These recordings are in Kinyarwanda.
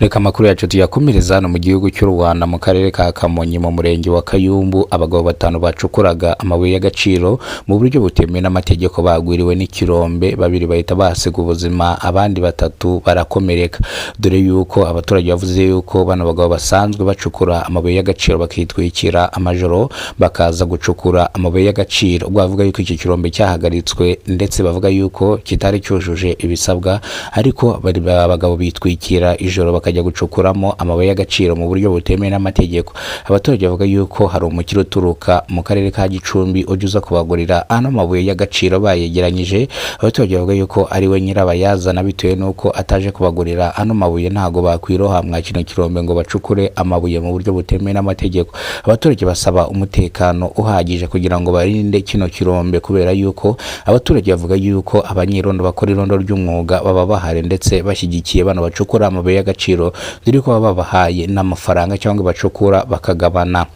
Reka amakuru yacu tuyakomereza hano mu gihugu cy'u Rwanda, mu karere ka Kamonyi, mu murenge wa Kayumbu. Abagabo batanu bacukuraga amabuye y'agaciro mu buryo butemewe n'amategeko bagwiriwe n'ikirombe, babiri bahita bahasiga ubuzima, abandi batatu barakomereka. Dore yuko abaturage bavuze yuko bano bagabo basanzwe bacukura amabuye y'agaciro, bakitwikira amajoro bakaza gucukura amabuye y'agaciro. Ubwo bavuga yuko iki kirombe cyahagaritswe, ndetse bavuga yuko kitari cyujuje ibisabwa, ariko bari abagabo bitwikira ijoro bakajya gucukuramo amabuye y'agaciro mu buryo butemewe n'amategeko. Abaturage bavuga yuko hari umukire uturuka mu karere ka Gicumbi ujya uza kubagurira ano mabuye y'agaciro bayegeranyije. Abaturage bavuga yuko ari we nyirabayazana, bitewe n'uko ataje kubagurira ano mabuye ntago bakwiroha mwa kino kirombe ngo bacukure amabuye mu buryo butemewe n'amategeko. Abaturage basaba umutekano uhagije kugira ngo barinde kino kirombe, kubera yuko abaturage bavuga yuko abanyerondo bakora irondo ry'umwuga baba bahari, ndetse bashyigikiye bano bacukura amabuye y'agaciro, dore ko baba babahaye n'amafaranga cyangwa bacukura bakagabana.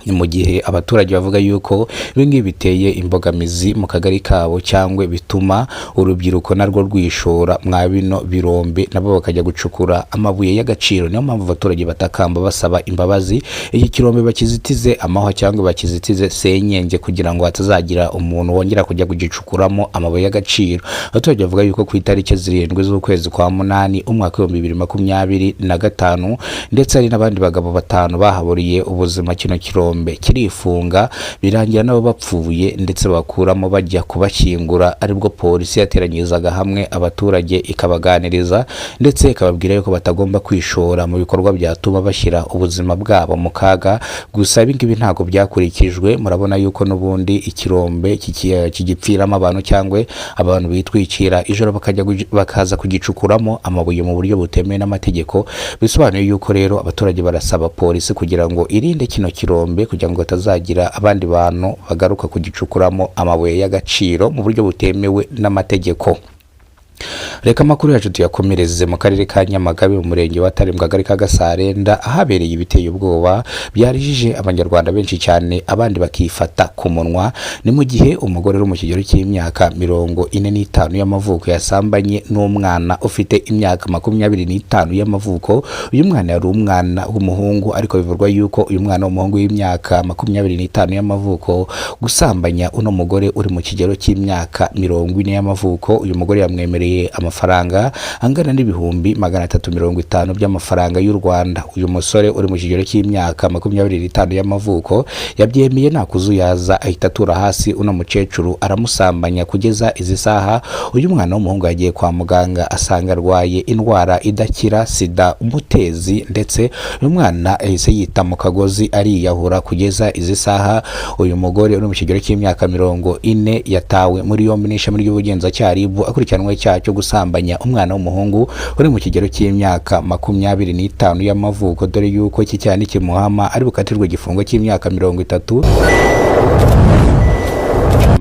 Ni mu gihe abaturage bavuga yuko ibi ngibi biteye imbogamizi mu kagari kabo, cyangwa bituma urubyiruko narwo rwishora mwa bino birombe, nabo bakajya gucukura amabuye y'agaciro. Niyo mpamvu abaturage batakamba basaba imbabazi, iki kirombe bakizitize amahwa cyangwa bakizitize senyenge, kugira ngo hatazagira umuntu wongera kujya kugicukuramo amabuye y'agaciro. Abaturage bavuga yuko ku itariki 7 z'ukwezi kwa munani umwaka w'2025, ndetse hari n'abandi bagabo batanu bahaburiye ubuzima, kino kirombe kirifunga, birangira nabo bapfuye, ndetse bakuramo bajya kubashyingura, aribwo polisi yateranyirizaga hamwe abaturage ikabaganiriza, ndetse ikababwira yuko batagomba kwishora mu bikorwa byatuma bashyira ubuzima bwabo mu kaga. Gusa ibi ngibi ntabwo byakurikijwe. Murabona yuko n'ubundi ikirombe kigipfiramo abantu, cyangwa abantu bitwikira ijoro bakajya bakaza kugicukuramo amabuye mu buryo butemewe n'amategeko. Bisobanuye yuko rero abaturage barasaba polisi kugira ngo irinde kino kirombe, kugira ngo hatazagira abandi bantu bagaruka kugicukuramo amabuye y'agaciro mu buryo butemewe n'amategeko. Reka amakuru yacu tuyakomereze mu karere ka Nyamagabe, mu murenge wa Tare, mu kagari ka Gasarenda, ahabereye ibiteye ubwoba byarijije Abanyarwanda benshi cyane, abandi bakifata ku munwa. Ni mu gihe umugore uri mu kigero cy'imyaka 45 y'amavuko yasambanye n'umwana ufite imyaka 25 y'amavuko. Uyu mwana yari umwana w'umuhungu, ariko bivugwa yuko uyu mwana w'umuhungu w'imyaka 25 y'amavuko gusambanya uno mugore uri mu kigero cy'imyaka 40 y'amavuko. Uyu mugore yamwemereye amafaranga angana n'350,000 by'amafaranga y'u Rwanda. Uyu musore uri mu kigero cy'imyaka 25 y'amavuko yabyemeye nta kuzuyaza, ahita atura hasi uno mukecuru aramusambanya. Kugeza izi saha uyu mwana w'umuhungu yagiye kwa muganga, asanga arwaye indwara idakira, sida umutezi, ndetse uyu mwana yahise yita mu kagozi ariyahura. Kugeza izi saha uyu mugore uri mu kigero cy'imyaka 40 yatawe muri yombi n'ishami ry'ubugenzacyaha RIB, akurikiranweho icyaha cyo gusambanya umwana w'umuhungu uri mu kigero cy'imyaka 25 y'amavuko, dore yuko iki cyaha nikimuhama ari bukatirwe igifungo cy'imyaka 30.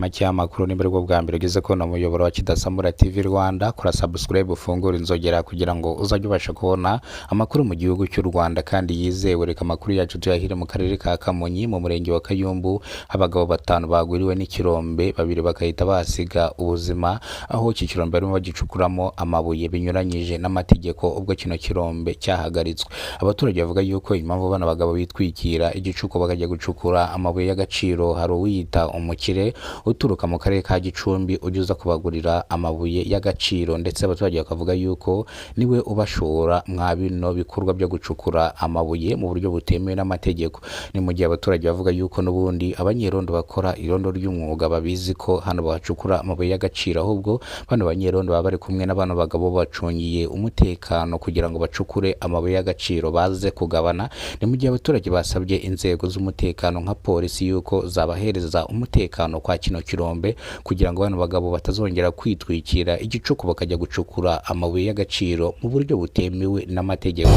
Make y'amakuru, nimba aribwo bwa mbere ugeze kubona umuyoboro wa Kidasamura TV Rwanda, kora subscribe, ufungure inzogera kugira ngo uzajye ubasha kubona amakuru mu gihugu cy'u Rwanda kandi yizewe. Reka amakuru yacu tuyahire mu karere ka Kamonyi, mu murenge wa Kayumbu, abagabo batanu bagwiriwe n'ikirombe, babiri bagahita bahasiga ubuzima, aho iki kirombe barimo bagicukuramo amabuye binyuranyije n'amategeko ubwo kino kirombe cyahagaritswe. Abaturage bavuga yuko impamvu bano bagabo bitwikira igicuku bakajya gucukura amabuye y'agaciro, hari uwiyita umukire uturuka mu karere ka Gicumbi ujya uza kubagurira amabuye y'agaciro, ndetse abaturage bakavuga yuko niwe ubashora mwa bino bikorwa byo gucukura amabuye mu buryo butemewe n'amategeko. Ni mu gihe abaturage bavuga yuko n'ubundi abanyerondo bakora irondo ry'umwuga babizi ko hano bacukura amabuye y'agaciro, ahubwo bano banyerondo baba bari kumwe na bano bagabo bacungiye umutekano kugira ngo bacukure amabuye y'agaciro baze kugabana. Ni mu gihe abaturage basabye inzego z'umutekano nka polisi yuko zabahereza umutekano kwa kino kirombe, kugira ngo bano bagabo batazongera kwitwikira igicuku bakajya gucukura amabuye y'agaciro mu buryo butemewe n'amategeko.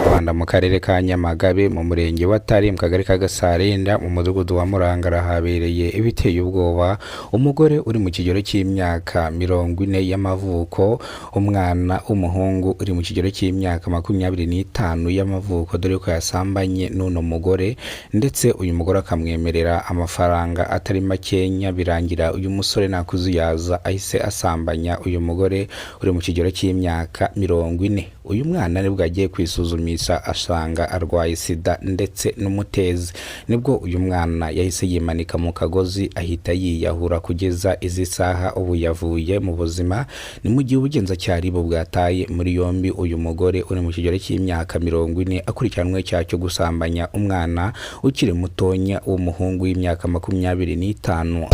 Rwanda, mu karere ka Nyamagabe, mu murenge wa Tari, mu kagari ka Gasarenda, mu mudugudu wa Murangara, habereye ibiteye ubwoba. Umugore uri mu kigero cy'imyaka 40 y'amavuko, umwana w'umuhungu uri mu kigero cy'imyaka 25 y'amavuko, dore ko yasambanye n'uno mugore, ndetse uyu mugore akamwemerera amafaranga atari makenya. Birangira uyu musore nakuzuyaza ahise asambanya uyu mugore uri mu kigero cy'imyaka 40. Uyu mwana nibwo agiye kwisuzumisha asanga arwaye sida ndetse n'umutezi. Nibwo uyu mwana yahise yimanika mu kagozi ahita yiyahura. Kugeza izi saha ubu yavuye mu buzima. Ni mu gihe ubugenzacyaha bwataye muri yombi uyu mugore uri mu kigero cy'imyaka 40, akurikiranwe icyaha cyo gusambanya umwana ukiri mutonya w'umuhungu w'imyaka 25.